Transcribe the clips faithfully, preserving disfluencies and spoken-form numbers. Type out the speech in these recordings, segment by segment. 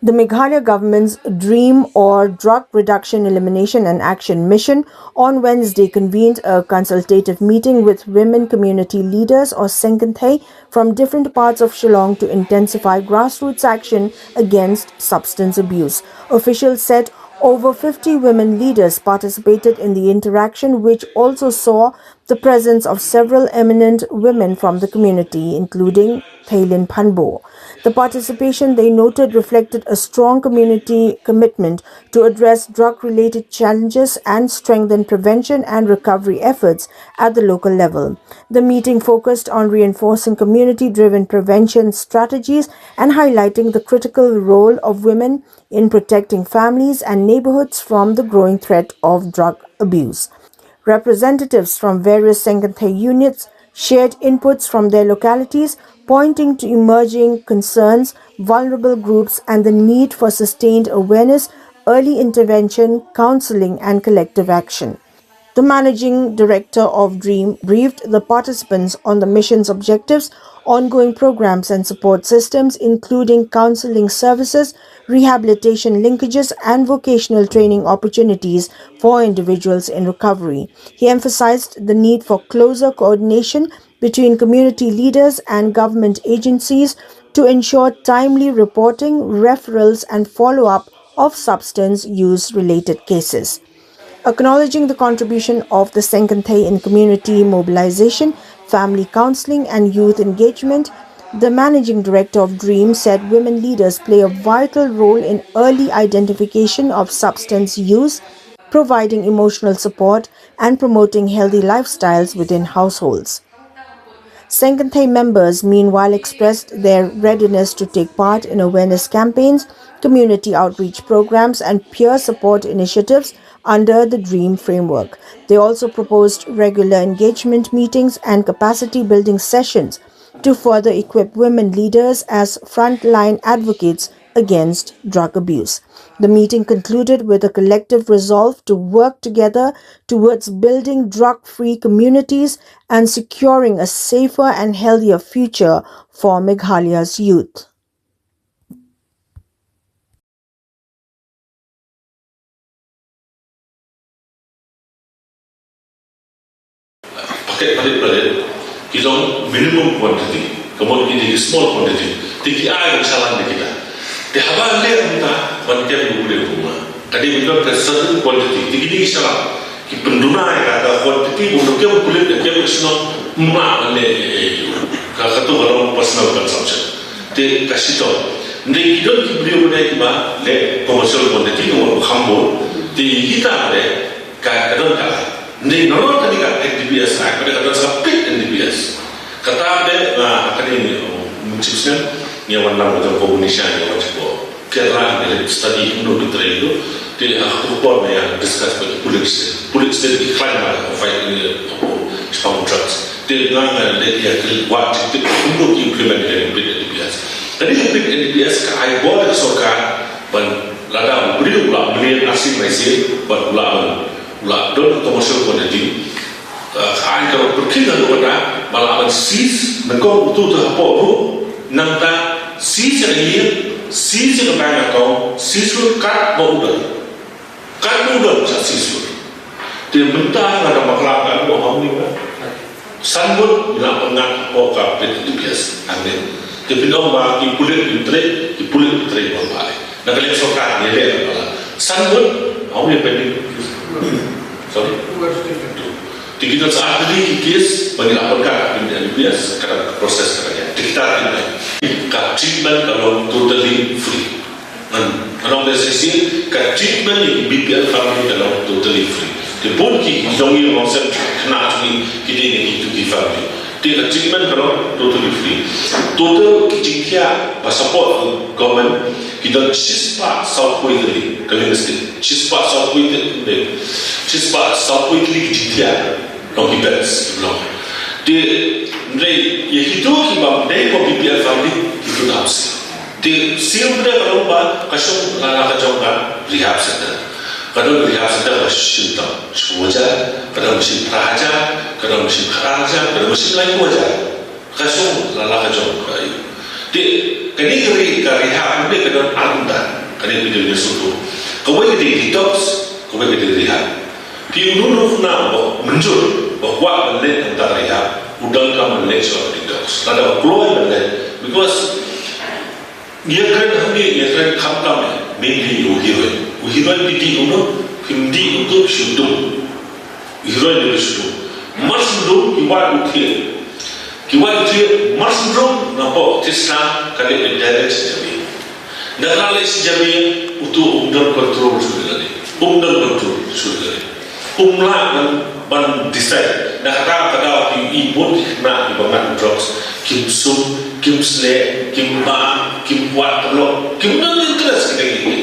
The Meghalaya government's DREAM, or Drug Reduction, Elimination and Action Mission, on Wednesday convened a consultative meeting with women community leaders, or Sengkynthei, from different parts of Shillong to intensify grassroots action against substance abuse. Officials said over fifty women leaders participated in the interaction, which also saw the presence of several eminent women from the community, including Theilin Phanbo. The participation, they noted, reflected a strong community commitment to address drug related challenges and strengthen prevention and recovery efforts at the local level. The meeting focused on reinforcing community driven prevention strategies and highlighting the critical role of women in protecting families and neighborhoods from the growing threat of drug abuse. Representatives from various Sengkynthei units shared inputs from their localities, pointing to emerging concerns, vulnerable groups, and the need for sustained awareness, early intervention, counseling, and collective action. The managing director of DREAM briefed the participants on the mission's objectives, ongoing programs, and support systems, including counseling services, rehabilitation linkages, and vocational training opportunities for individuals in recovery. He emphasized the need for closer coordination between community leaders and government agencies to ensure timely reporting, referrals, and follow up of substance use related cases. Acknowledging the contribution of the Sengkynthei in community mobilization, family counseling, and youth engagement, the managing director of DREAM said women leaders play a vital role in early identification of substance use, providing emotional support, and promoting healthy lifestyles within households. Sengkynthei members, meanwhile, expressed their readiness to take part in awareness campaigns, community outreach programs, and peer support initiatives under the DREAM framework. They also proposed regular engagement meetings and capacity building sessions to further equip women leaders as frontline advocates against drug abuse. The meeting concluded with a collective resolve to work together towards building drug free communities and securing a safer and healthier future for Meghalaya's youth. Paket palit palit, ki long minimum quantity, ka mut kine ki small quantity, te ki ai ban shalan da kita. Te haba leh kumta, ban kem u briew kumta, ka dei ban don ka certain quantity, te kine ki shalan, ki pynduna ïa ka, ka quantity, bun kem u pulit, kem u shnong, ma ban leh, eh, eh, ka, kato ka long personal consumption. Te ka shitom. Hynrei ki don ki briew ba dei kiba leh commercial quantity, ka mut kham bun, te kita ba dei, ka, ka don ka. Hynrei nalor kane ka N D P S Act, ka don sa pit N D P S. Kata de, ah, kane, oh, mynta shisien ngi wan lang jong ko Indonesia, ngi wan jong ko Kerala, ngi leh study kumno ki trei ruh. Te ha ka por ngi ïa discuss bad ki pulit state. Pulit state ki khlaiñ bha ha ka fight ïa ki, oh, shaphang drugs. Te nga nga leh ïa ki wad jingtip kumno ki implement ïa ka pit N D P S. Kane ka pit N D P S ka ai bor ïa ka sorkar ban lada u briew u la mlien arsien laisien bad u la ban, u la don commercial quantity, eh, ka ai ka pyrkhing haduh katta ba lah ban seize, nyngkong uto uta hapoh ruh, nangta seize ïa ka ïing, seize ïa ka bank account, seize ruh katba u don. Katba u don sa seize ruh. Te mynta nga dang bakla katba u hangno ba san ngut ngi la pynngat hapoh ka pit N D P S hangne. Te phin ong ba ki pulit kim trei, ki pulit kim trei bha. Na ka liang sorkar ngi leh bha. San ngut, how many pending? Sorry? Te ki don sa ar tylli ki case ba ngi la pynkhat ha pit N D P S, ka dang process ka dang ïaid. Te kita ki dei. Ka treatment ka long totally free. Ngan, ngan ong beit shisien, ka treatment ïa ki B P L family ka long totally free. Te bun ki jong ngi, ngan ong shisien, khynnah jong ngi ki dei na kitu ki family. Te ka treatment ka long totally free. Total ki jingthiah ba support government ki don shispah sawphew tylli, ka ling state. Shispah sawphew tylli, shispah sawphew tylli ki jingthiah. Long ki beds, long. Te, hynrei ïa kito kiba dei kum B P L family, kito dap siew. Te siew, te ka long ba ka shong la la ka jong ka rehab center. Ka don rehab center ba shim tang shiphew hajar, ka don ba shim phra hajar, ka don ba shim khatar hajar, ka don ba shim laiphew hajar. Ka shong la la ka jong ka ïing. Te kane ka re-, ka rehab, ka don ar kumta. Kane phi dei ban sngewthuh. Kawei ka dei detox, kawei ka dei rehab. Phi, uno uno u khynnah ba mynjur, ba kwah ban leit na ka rehab, u donkam ban leit sha ka detox. Lada u kloi ban leit. Because ïa kren hangne, ïa kren khamtam, eh, mainly u heroin. U heroin phi dih uno, phim dih uto shu dum. U heroin u shu dum. Mar shu dum, ki wad u thied. Ki wad u thied, mar shu dum, napoh thied sla, ka leit direct sha jabieng. Nda ka leit sha jabieng, uto um don control shuh ïa lade. Um don control shuh ïa lade. Um lah ban, ban decide. Nda kata ka daw ki, i bun ki khynnah kiba ngat drugs, kim sum, kim sleh, kim bah, kim wad paralok, kim don interest kita ki.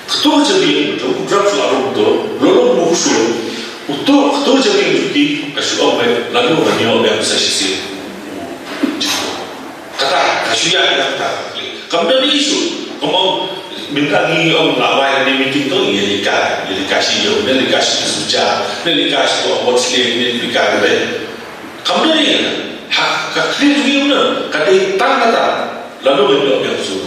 Katu ka jabieng, uto u drugs u arum uto, lolo mu shu, uto, katu ka jabieng jong ki, ka shu ong, lano ngan ïoh biang sa shisien. Kata, ka shu ïa kata. Kam don issue. Kam ong, mynta ngi ong la wai ne meeting to, ïa lika, ïa lika shi ïa, ne lika shi suja, ne lika shi to ong bot sli, ne lika gede. Kam don issue. Ha, ka clear view na, ka dei tang kata. Lano ngan ïoh biang sa shu.